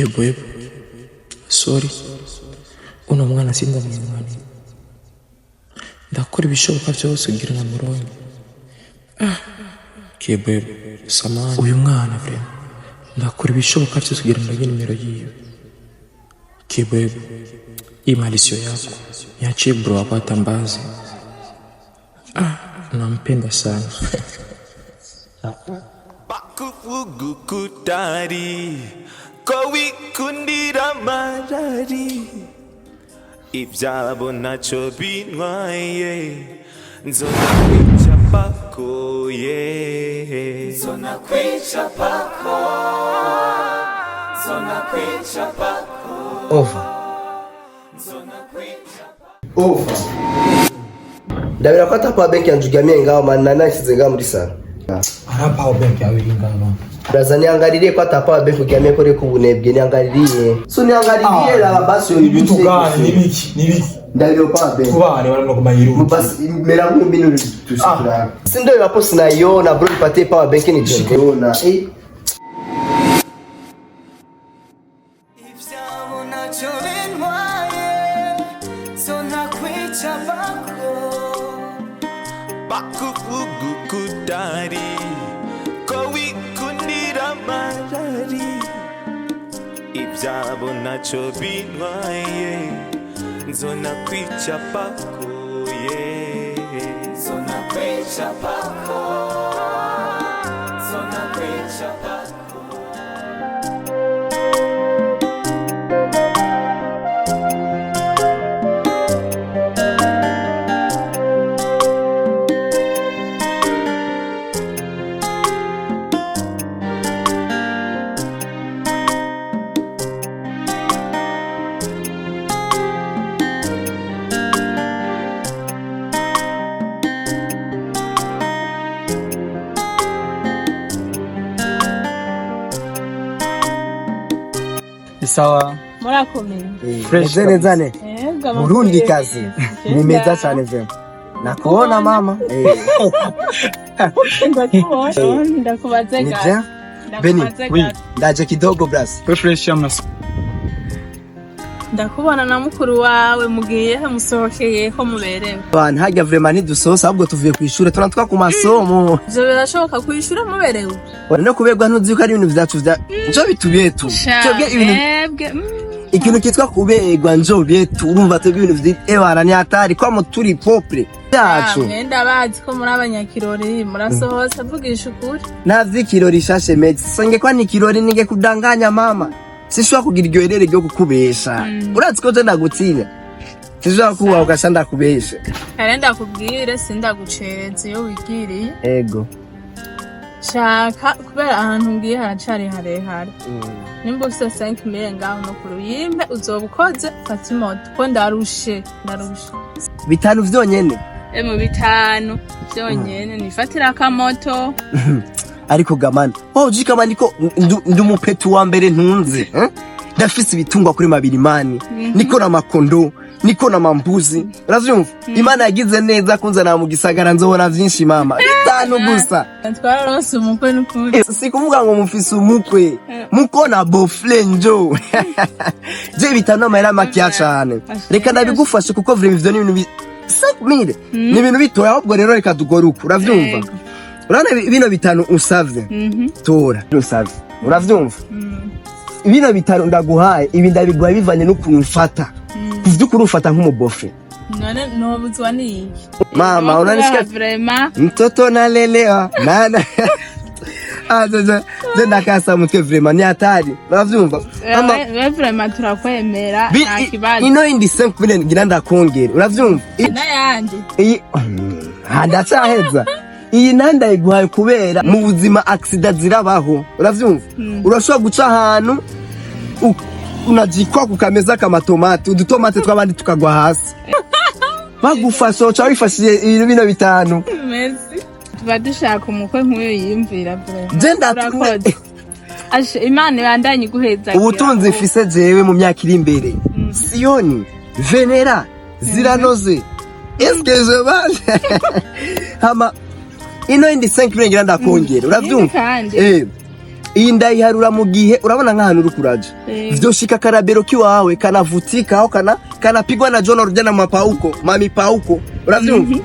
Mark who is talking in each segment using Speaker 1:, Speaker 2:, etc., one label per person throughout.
Speaker 1: Kebwebwe, sorry, uno mwana sindamwimwanira, ndakora ibishoboka byose kugira ngo amuronke. Ah, Kebwebwe, samani, uyu mwana vraiment ndakora ibishoboka byose kugira ngo ndage nimero yiwe. Kebwebwe, hii mali sio yako, niachie bro wako atambaze. Ah, nampenda sana.
Speaker 2: Bakuvugukutari ko wikundira amarari, ibyabo ntacyo bintwaye, nzona kwica pakoye, nzona kwica pako, nzona kwica pako.
Speaker 3: Ova. Ova. Ndabira ko ata power bank yanje uryamiye ngaho, man, nari nashyize ngaho muri salo.
Speaker 4: Ara power bank yawe iri ngaho.
Speaker 3: Braza, niangalilie ko ata power bank uryamiye ko reko ubunebwe, niangalilie. So niangalilie la basi.
Speaker 4: Ibitu gani? Nibiki nibiki?
Speaker 3: Ndabira power bank.
Speaker 4: Tubane barimo kumayiruka.
Speaker 3: Basi mera nk'umbi tusikura. Si ndio hapo sinaiona, bro, nipatie power bank nijenge. Eh.
Speaker 2: Ibyabo ntacyo bintwaye, nzona kwica pako, bakuvugukutari ko wikundira amarari, ibyabo ntacyo bintwaye, nzona kwica pakoye, nzona kwica pako, nzona kwica pako.
Speaker 4: Sawa.
Speaker 5: Murakomeye.
Speaker 4: Fresh.
Speaker 3: Meze neza ne?
Speaker 5: Yego.
Speaker 3: Burundi kazi. Ni meza cyane vema. Nakuona mama. Eh.
Speaker 5: Ndakubona, ndakubaze
Speaker 3: Ni
Speaker 5: gato.
Speaker 3: bien? Beni,
Speaker 5: Ndakubaze
Speaker 4: oui.
Speaker 5: gato.
Speaker 3: Ndaje kidogo bras.
Speaker 4: We fresh amasa.
Speaker 5: Ndakubona na mukuru wawe, mugiye he? Musohokeye ko muberewe?
Speaker 3: Abantu hajya vraiment ntidusohosa, ahubwo tuvuye ku ishure turatwa ku masomo.
Speaker 5: Ivyo birashoboka kwishura muberewe?
Speaker 3: No kuberwa ntuzi ko ari ibintu vyacu vya njo bitubetu. Twebwe ibintu
Speaker 5: Mwebwe
Speaker 3: ikintu kitwa kuberwa njo byetu, urumva twebwe ibintu vyi ebana ni hatari kwamo turi popre yacu.
Speaker 5: Mwenda bazi ko muri abanyakirori murasohotse, vugisha ukuri.
Speaker 3: Nta vy'ikirori shashe mezi sange kwa ni kirori, ninge kudanganya mama, sishobora kugira iryo herere ryo kukubesha. Urazi ko je ndagutinya, sishobora kubaha ugaca ndakubesha.
Speaker 5: Kare ndakubwire, sindagucereza iyo wigiriye.
Speaker 3: Ego.
Speaker 5: Shaka kubera ahantu ngiye haracari harehare, nimba ufise 5 mille ngaho no ku ruyimpe, uzoba ukoze. Fata imoto ko ndarushe, ndarushe.
Speaker 3: 5 vyonyene?
Speaker 5: E, mu 5 vyonyene nifatira akamoto.
Speaker 3: Ariko gamana wowe uzi kama niko ndi umupetu wa mbere ntunze, eh? Ndafise ibitungwa kuri mabiri mani, niko na makondo, niko na mambuzi, uravyumva? Imana yagize neza kunzana mu gisagara, nzobona vyinshi mama. 5 gusa.
Speaker 5: Twararonse umukwe n'ukuri.
Speaker 3: Eh, si kuvuga ngo mufise umukwe, muko na bofle njo je 5 amahera makeya cane. Reka ndabigufashe kuko vraiment ivyo ni ibintu 5000 ni ibintu bitoya. Ahubwo rero reka dukore uku, uravyumva?
Speaker 5: Yego.
Speaker 3: Urabona bino 5 usavye, tora usavye, uravyumva? Bino 5 ndaguhaye, ibi ndabiguhaye bivanye n'ukuntu mfata, ku vy'ukuri ufata nk'umubofe.
Speaker 5: None nobuzwa n'iki?
Speaker 3: Mama, unanisikia?
Speaker 5: Vraiment.
Speaker 3: Mtoto nalelewa nana. Ah, je ndakasa mutwe, vraiment ni hatari, uravyumva? Ama
Speaker 5: we vraiment turakwemera, nta kibazo.
Speaker 3: Ino indi 5 million ngira ndakongera, uravyumva?
Speaker 5: N'ayandi.
Speaker 3: Iyi ndacaheza, iyi nayo ndayiguhaye kubera mu buzima accident zirabaho, uravyumva? Urashobora guca ahantu unajikwa ku kameza k'amatomate, udutomate tw'abandi tukagwa hasi, bagufasha uca wifashije ibintu bino 5.
Speaker 5: Merci, tuba dushaka umukwe nk'uyu yiyumvira vraiment.
Speaker 3: Je
Speaker 5: Urakoze. Ashe, Imana ibandanye iguheza.
Speaker 3: Ubutunzi mfise jewe mu myaka iri imbere, siyoni venera ziranoze, eske je baje hama ino indi 5 million ngira ndakongera, uravyumva?
Speaker 5: Kandi.
Speaker 3: Eh. Iyi ndayiharura mu gihe urabona nk'ahantu uri kuraja, vyoshika karabero kiwawe kanavutika aho kanapigwa na John rujya na mapauko mamipauko, uravyumva?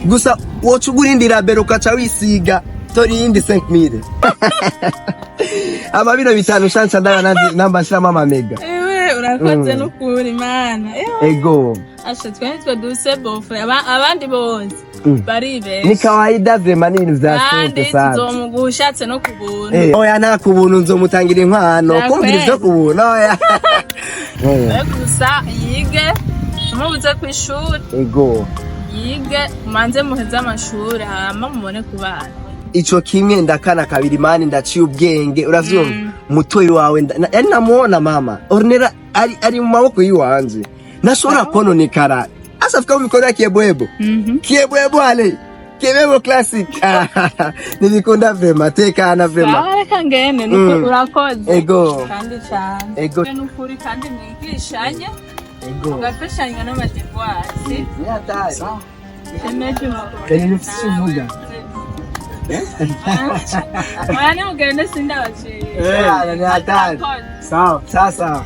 Speaker 3: Gusa woca ugura indi rabero ukaca wisiga, tori iyindi 5000 ama bino bitanu shanca ndaba namba nshiramo amamega.
Speaker 5: Ewe, urakoze n'ukuri, Mana. Ewe.
Speaker 3: Ego.
Speaker 5: Asha, twe nitwe duse beau-frère, abandi bose baribesha.
Speaker 3: Ni kawaida vraiment, ni ibintu vya
Speaker 5: Kandi
Speaker 3: simple sana.
Speaker 5: tuzomuguha ushatse no ku buntu.
Speaker 3: Oya, nta ku buntu, nzomutangira inkwano.
Speaker 5: Nakwe.
Speaker 3: Kumvira ivyo ku buntu, oya.
Speaker 5: We gusa yige, umubuze kw'ishuri.
Speaker 3: Ego.
Speaker 5: Yige, mumanze muheze amashuri, hama mubone ku bana.
Speaker 3: Ico kimwe ndakana kabiri, mani, ndaciye ubwenge, uravyumva? Mutoyi wawe yani namuona mama Ornera ari mu maboko yiwanje, nashobora kononekara asafika mu mikono ya Kiebwebo. Kiebwebo ale Kiebwebo classic nibikunda vraiment, tekana vraiment.
Speaker 5: Sawa, reka ngende nukuri, urakoze.
Speaker 3: Ego.
Speaker 5: Kandi cane.
Speaker 3: Ego.
Speaker 5: Nukuri, kandi mwigishanye,
Speaker 3: Ego.
Speaker 5: mugafashanya n'amadevoirs.
Speaker 3: Ni hatari.
Speaker 5: Emeje.
Speaker 3: Ibintu ufise uvuga.
Speaker 5: Oya, nimugende, sindabacira.
Speaker 3: Ni hatari.
Speaker 4: Sawa.
Speaker 3: Sasa.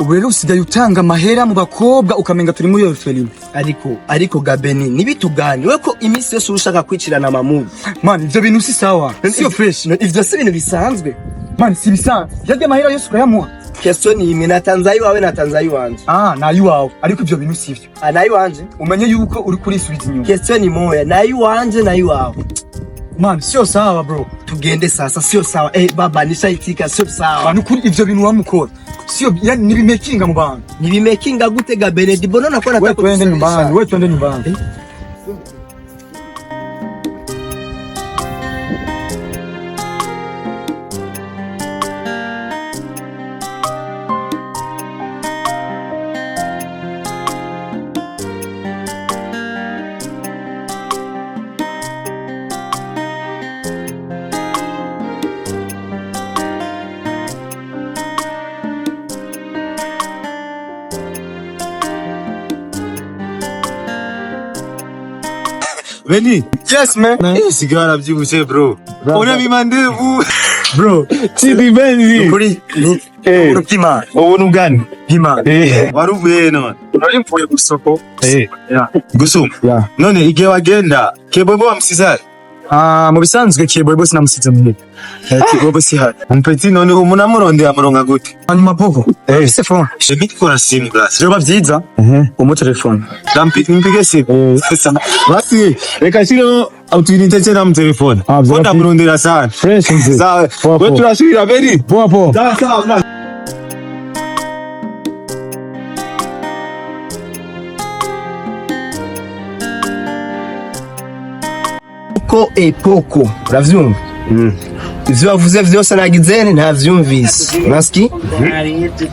Speaker 4: Ubu rero usigaye utanga amahera mu bakobwa ukamenga turi muri orphelinat.
Speaker 3: Ariko Gabeni, nibitugani we ko iminsi yose uba ushaka kwicirana amamuvi.
Speaker 4: Man, ivyo bintu si sawa, sio fresh.
Speaker 3: Ivyo si ibintu bisanzwe.
Speaker 4: Man, si bisanzwe, yarya amahera yose urayamuha.
Speaker 3: Question ni imwe: natanze ayiwawe, natanze ayiwanje?
Speaker 4: Ah, nayiwawe, ariko ivyo bintu sivyo.
Speaker 3: Ah, nayiwanje.
Speaker 4: Umenye yuko uri kurisubiza inyuma.
Speaker 3: Question ni moya: nayiwanje, nayiwawe?
Speaker 4: Man, sio sawa, bro.
Speaker 3: Tugende sasa, sio sawa. Eh baba, nishaitika, sio sawa.
Speaker 4: Man, ukuri ivyo bintu wamukora sio, yani nibimekinga mu bantu.
Speaker 3: Nibimekinga gute ga Benedi? Bono nakuwa
Speaker 4: We
Speaker 3: nataka
Speaker 4: twende nyumbani, we twende nyumbani.
Speaker 2: Beni,
Speaker 4: Yes, man.
Speaker 2: Sigaye warabyibushe, bro. Unabima ndevu.
Speaker 4: Bro.
Speaker 2: Chidi Benzi.
Speaker 4: Kuri
Speaker 2: Eh,
Speaker 4: Bw'Imana.
Speaker 2: Ubuntu bwani?
Speaker 4: Bw'Imana.
Speaker 2: Eh, waruvuye none?
Speaker 4: Nari mvuye gusoko.
Speaker 2: Eh.
Speaker 4: Yeah.
Speaker 2: Gusuma.
Speaker 4: Yeah.
Speaker 2: None igihe wagenda, Kebobo wamusize?
Speaker 4: Ah, mu bisanzwe Kebobo sinamusize muhira. Kebobo si hari.
Speaker 2: Umpeti, none umuntu amurondera amuronka gute?
Speaker 4: Hanyuma poko.
Speaker 2: Eh.
Speaker 4: Ese phone.
Speaker 2: Shemi kora simu basi.
Speaker 4: Vyoba vyiza. Umu telefone.
Speaker 2: Mpige simu. Sasa basi reka shiro utuinite tena mu telefone.
Speaker 4: Ah, vyoba
Speaker 2: Ko ndamurondera sana.
Speaker 4: Fresh mzee.
Speaker 2: Sawa.
Speaker 4: Poa,
Speaker 2: We
Speaker 4: poa.
Speaker 2: turasubira, Beni.
Speaker 4: Poa poa.
Speaker 2: Sawa sawa.
Speaker 3: Ko epoko, uravyumva? Ivyo wavuze vyose nagizene ntavyumvise, unasiki?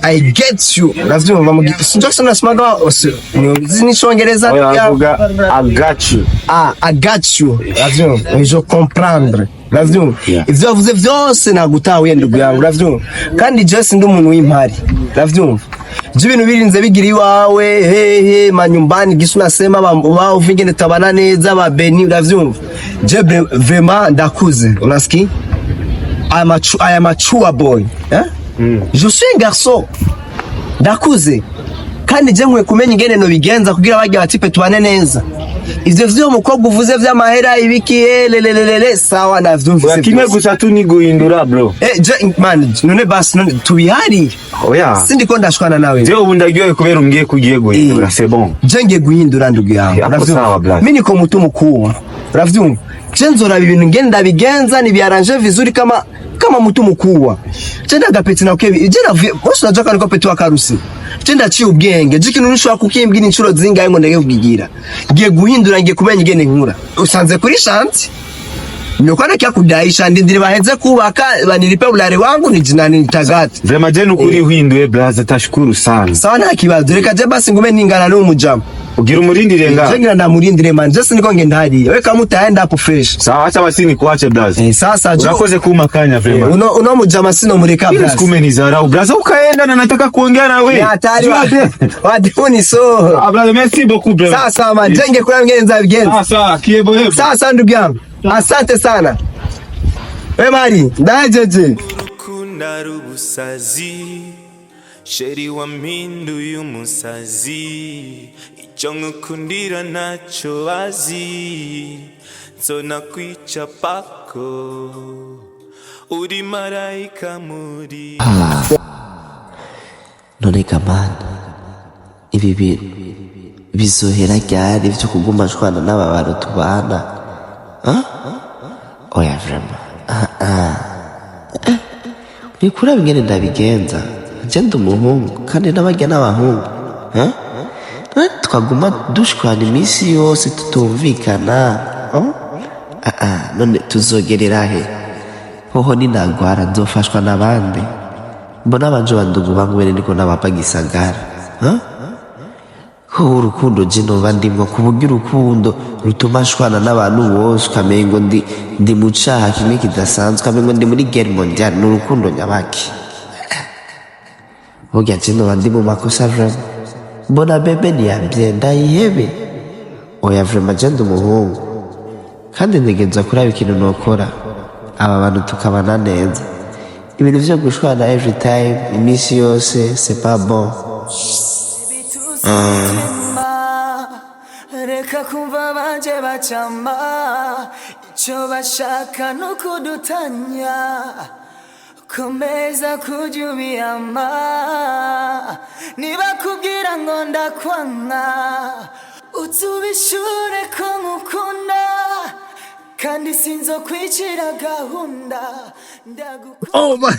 Speaker 3: I get you, uravyumva? Mu Jackson nasemaga n'icongereza.
Speaker 2: I got you.
Speaker 3: Ah, I got you, uravyumva? Je comprendre, uravyumva? Ivyo wavuze vyose nagutahuye, ndugu yangu, uravyumva? Kandi je sindi umuntu w'impari, uravyumva? Je ibintu birinze bigira iwawe hehe manyumbani gisu nasema ba uvingene tabana neza ba Beni, uravyumva? Je vraiment ndakuze, unasiki? I am a mature boy, eh? Je suis un garçon, ndakuze, kandi je nkwiye kumenya ingene nobigenza kugira barya batipe tubane neza. Ivyo vyo umukobwa uvuze vy'amahera ibiki lelelelele, sawa, navyumvise
Speaker 2: Kimwe
Speaker 3: vyose.
Speaker 2: gusa tu ni guhindura, bro.
Speaker 3: Eh, je man, none basi none tubihari.
Speaker 2: Oya.
Speaker 3: Sindiko ndashwana nawe.
Speaker 2: Je ubu ndaryohewe kubera umbwiye ko ugiye guhindura, c'est bon.
Speaker 3: Je ngiye guhindura, ndugu yangu.
Speaker 2: Hapo
Speaker 3: Uravyumva?
Speaker 2: sawa, black.
Speaker 3: Mimi niko mtu mkuu, uravyumva? Je nzoraba ibintu ngende ndabigenza nibiarrange vizuri kama mtu mkuu. Je ndagapeti na kebi je navuye bose unajua kaniko peti wa karusi. Je ndaciye ubwenge, je ikintu nshobora kukimbwira inshuro zingahe ngo ndege kukigira? Ngiye guhindura, ngiye kumenya ingene nkura. Usanze kuri chantier nilikuwa nakia kudaisha, ndindiri baheze kubaka banilipe ulare wangu ni nitagati.
Speaker 2: Vraiment je nukuri uhinduye, blaza, tashukuru sana.
Speaker 3: Sawa, nta kibazo, reka je basi ngume ningana n'uwo mujama.
Speaker 2: Ugira umurindire nga.
Speaker 3: Ngira ndamurindire man, just niko ngenda hariya. We kama utaenda hapo fresh.
Speaker 2: Sawa, acha basi nikuache blaza.
Speaker 3: Eh, sasa jo.
Speaker 2: Urakoze kuma kanya vraiment.
Speaker 3: Uno mujama sino mureka
Speaker 2: Ile
Speaker 3: blaza.
Speaker 2: siku umenizarau blaza, ukaenda na nataka kuongea na wewe.
Speaker 3: Ni hatari wa. Waduni so.
Speaker 2: Ah blaza, merci beaucoup vraiment.
Speaker 3: Sasa man, jenge kula ngene nzabigenza.
Speaker 2: Ah sawa, kiebo hebo.
Speaker 3: Sasa ndugu yangu. Asante sana. We mari, ndajeje.
Speaker 6: Urukundo ari ubusazi, chéri wampinduye umusazi, icyo nkukundira ntacyo bazi, nzona kwica pako uri marayika muri
Speaker 7: None gamana, ibi bintu bizohera ryari vyo kuguma nshwana n'aba bantu tubana? Ah? Oya vraiment. Ah, ah. Eh, nikuraba ingene ndabigenza. Je ndi umuhungu kandi n'abarya n'abahungu. Eh? None twaguma dushwana iminsi yose tutumvikana. Oh? Ah, ah, none tuzogerera he? Hoho ninagwara nzofashwa n'abandi? Mbona banje bandugu bangu bene niko nabapa gisagara. Huh? Ko urukundo je noba ndimwo ku buryo urukundo rutuma nshwana n'abantu bose, ukamengo ndi mu caha kimwe kidasanzwe, ukamengo ndi muri guerre mondiale. Ni urukundo nyabaki? Burya je noba ndi mu makosa vraiment. Mbona bébé ntiyabye, ndayihebe? Oya vraiment, je ndi umuhungu kandi ntegerezwa kuraba ikintu nokora aba bantu tukabana neza. Ibintu vyo gushwana every time, iminsi yose, c'est pas bon.
Speaker 8: Reka kumva banje bacama icyo bashaka no kudutanya. Komeza kujya ubiyama, niba kubwira ngo ndakwanga, utubishure ko nkukunda kandi sinzo kwicira gahunda, ndagukunda.
Speaker 4: Oh my.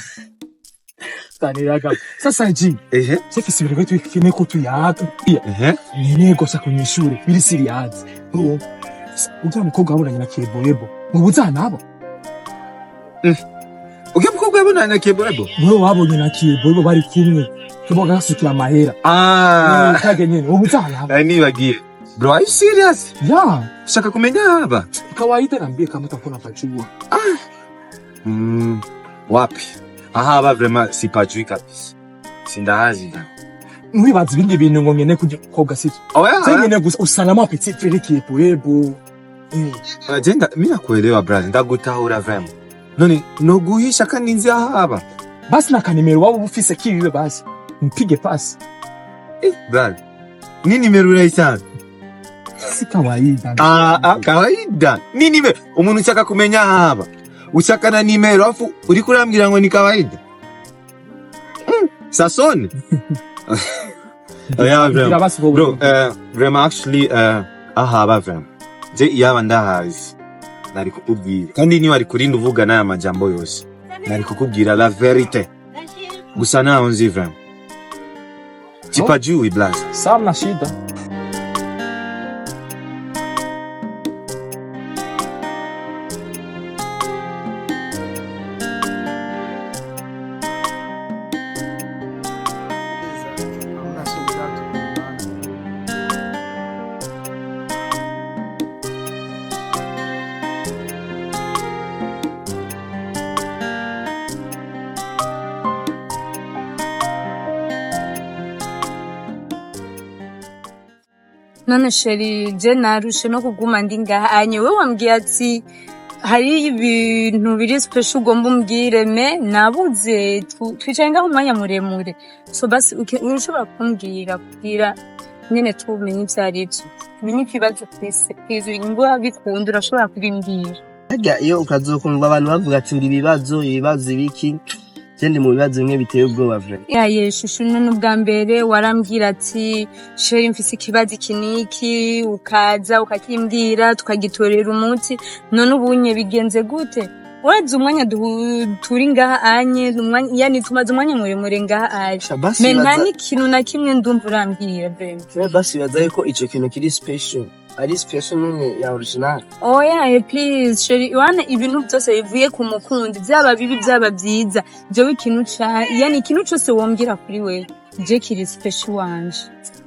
Speaker 4: Saniraga. Sasa G.
Speaker 2: Ehe.
Speaker 4: Sefisi ibintu tukeneye ko tuyaga.
Speaker 2: Ehe.
Speaker 4: Nkeneye gusa kunyishure biri serious. Urumva? Uriya mukobwa wabonanye na Keboyebo. Ubu uzanabo?
Speaker 2: Ugiye mukobwa yabonanye na Keboyebo?
Speaker 4: Wewe wabonye na Keboyebo bari kumwe. Keboyebo agasukira amahera.
Speaker 2: Ah.
Speaker 4: Kage nyene, ubu uzanabo.
Speaker 2: Nari nibagiye. Bro, are you serious?
Speaker 4: Yeah.
Speaker 2: Ushaka kumenya haba?
Speaker 4: Kawaida niambie kama utakuwa unapajua.
Speaker 2: Wapi? Aha vraiment sipajui kabisa. Sindahazi.
Speaker 4: Ntibaze ibindi bintu ngo ngene kujya mukobwa sivyo.
Speaker 2: Oya.
Speaker 4: Sasa ngene gusa usalama wa petit frère Keboyebo.
Speaker 2: Agenda, mimi nakuelewa brother, ndagutahura vraiment. None noguhisha kandi nzi ahaba.
Speaker 4: Basi na kanimero waba ufise kiwiwe basi. Mpige pasi.
Speaker 2: Eh, brother. Ni nimero urayisanga?
Speaker 4: Si kawaida.
Speaker 2: Ah, ah, kawaida. Ni nimero. Umuntu ushaka kumenya ahaba. Ushaka na nimero afu uriko urambwira ngo ni kawaida. Sasone. Oya,
Speaker 4: Ngira
Speaker 2: vraiment.
Speaker 4: basi wowe.
Speaker 2: Bro, vraiment actually ahaba vraiment. Je iyaba ndahazi. Nari kukubwira. Kandi niba ari kurinda uvuga n'aya majambo yose. Nari kukubwira la vérité. Gusa naho nzi vraiment. Sipajui blaza.
Speaker 1: Sawa, mna shida.
Speaker 9: None chéri, je narushe no kuguma ndi ngaha anye. We wambwiye ati hari ibintu biri special ugomba umbwire, mais nabuze. Twicaye ngaho umwanya muremure, so basi urashobora kumbwira kugira nyene tumenye ivyo arivyo, tumenye ikibazo ufise. Please, nimba bikunda urashobora kubimbwira.
Speaker 3: Harya iyo ukazokumva abantu bavuga ati ngo ibibazo, ibibazo ibiki, je ndi mu bibazo bimwe biteye ubwoba vraiment.
Speaker 9: Yaye shushu, none ubwa mbere warambwira ati chéri, mfise ikibazo iki n'iki, ukaza ukakimbwira tukagitorera umuti. None ubunye bigenze gute? Urazi umwanya turi ngaha anye, yani tumaze umwanya muremure ngaha anye,
Speaker 3: Basi
Speaker 9: mais nta
Speaker 3: baza
Speaker 9: n'ikintu na kimwe ndumva urambwira vraiment.
Speaker 3: Basi baza yuko ico kintu kiri special, ari special nyene ya original.
Speaker 9: Oya please chéri, wana ibintu byose bivuye ku mukunzi, byaba bibi byaba byiza, jewe ikintu ca yani ikintu cose wombwira kuri wewe Je kiri special wanje.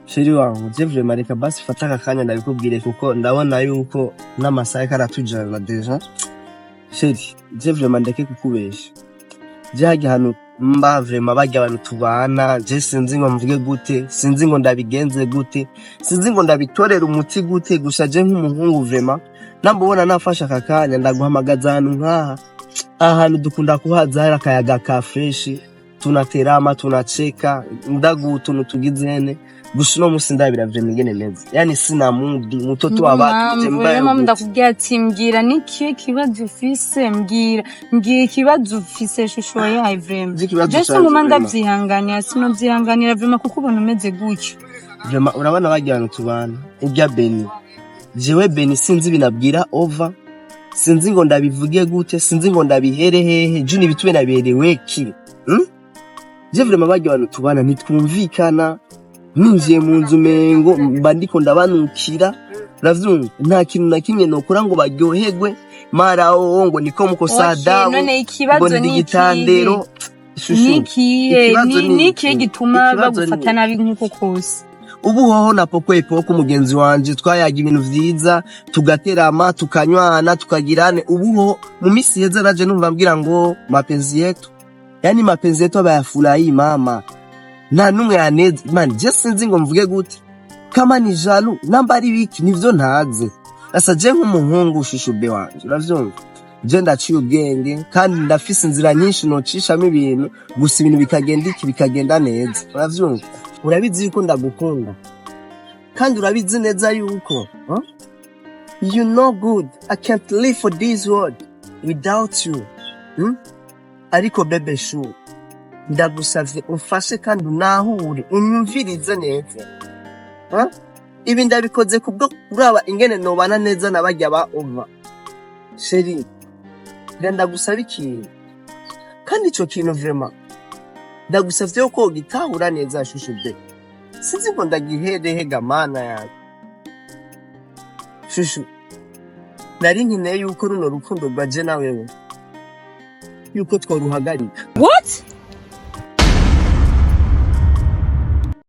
Speaker 3: Chéri wangu, je vraiment, reka basi fata aka kanya ndabikubwire, kuko ndabona yuko n'amasaha ariko aratujana déjà. Chéri, je vraiment, ndeke kukubesha, je harya hantu mba, vraiment, barya abantu tubana, je sinzi ngo mvuge gute, sinzi ngo ndabigenze gute, sinzi ngo ndabitorera umuti gute. Gusa je nk'umuhungu, vraiment, nambubona nafashe aka kanya ndaguhamagaza ahantu nk'aha. Aha hantu dukunda kuhaza, hari akayaga ka fresh, tunaterama, tunacheka, ndaguha utuntu tugizene. Gusa uno musi ndabira vraiment ingene meze, yani sina mudi mutoto wa batu je
Speaker 9: Mpamvu
Speaker 3: mbaye
Speaker 9: rero mpamvu
Speaker 3: gute.
Speaker 9: Ndakubwira ati mbwira nikihe kibazo ufise, mbwira, mbwira ikibazo ufise, chouchou yawe, vraiment.
Speaker 3: Je ikibazo
Speaker 9: Je
Speaker 3: canje
Speaker 9: singuma
Speaker 3: vraiment.
Speaker 9: Ndavyihanganira, sinovyihanganira vraiment, kuko ubona umeze gutyo.
Speaker 3: Vraiment, urabona barya bantu tubana, urya Beni, jewe Beni sinzi binabwira over, sinzi ngo ndabivuge gute, sinzi ngo ndabihere hehe, juni bitube nabiherewe ki, Je vraiment, barya bantu tubana ntitwumvikana. Ninjiye mu nzu mengo mba ndiko ndabanukira, uravyumva? Nta kintu na kimwe nokora ngo baryoherwe. Mara oo ngo niko mukosa
Speaker 9: Okay,
Speaker 3: adabu
Speaker 9: none
Speaker 3: ngo
Speaker 9: ikibazo
Speaker 3: ndi
Speaker 9: ni ikihe?
Speaker 3: igitandero, chouchou.
Speaker 9: Nikihe?
Speaker 3: Ikibazo ni
Speaker 9: Nikihe
Speaker 3: iki?
Speaker 9: gituma
Speaker 3: Ikibazo ni
Speaker 9: bagufata nabi nk'uko kose?
Speaker 3: Ubu hoho na pokwepo umugenzi wanje twayaga ibintu vyiza, tugaterama, tukanywana, tukagirane. Ubu ho mu misi heza naje numva mbwira ngo mapenzi yetu, yani mapenzi yetu abayafurahi mama, nta numwe yaneze. Man, je sinzi ngo mvuge gute, kama ni jaloux namba ari biki, nivyo ntazi. Asa je nk'umuhungu, chouchou be wanje, uravyumva, je ndaciye ubwenge kandi ndafise inzira nyinshi nocishamo ibintu, gusa ibintu bikagenda iki, bikagenda neza, uravyumva? Urabizi yuko ndagukunda kandi urabizi neza yuko, huh? You know good I can't live for this world without you, Ariko bébé chou, ndagusavye umfashe kandi unahure, unyumvirize neza, huh? Ibi ndabikoze kubwo kuraba ingene nobana neza na barya ba ova. Chéri, reka ndagusaba ikintu, kandi ico kintu vraiment ndagusavye yuko wogitahura neza. Chouchou be, sinzi ngo ndagiherehega mana yawe. Chouchou, nari nkeneye yuko runo rukundo rwa je na wewe yuko tworuhagarika.
Speaker 9: What?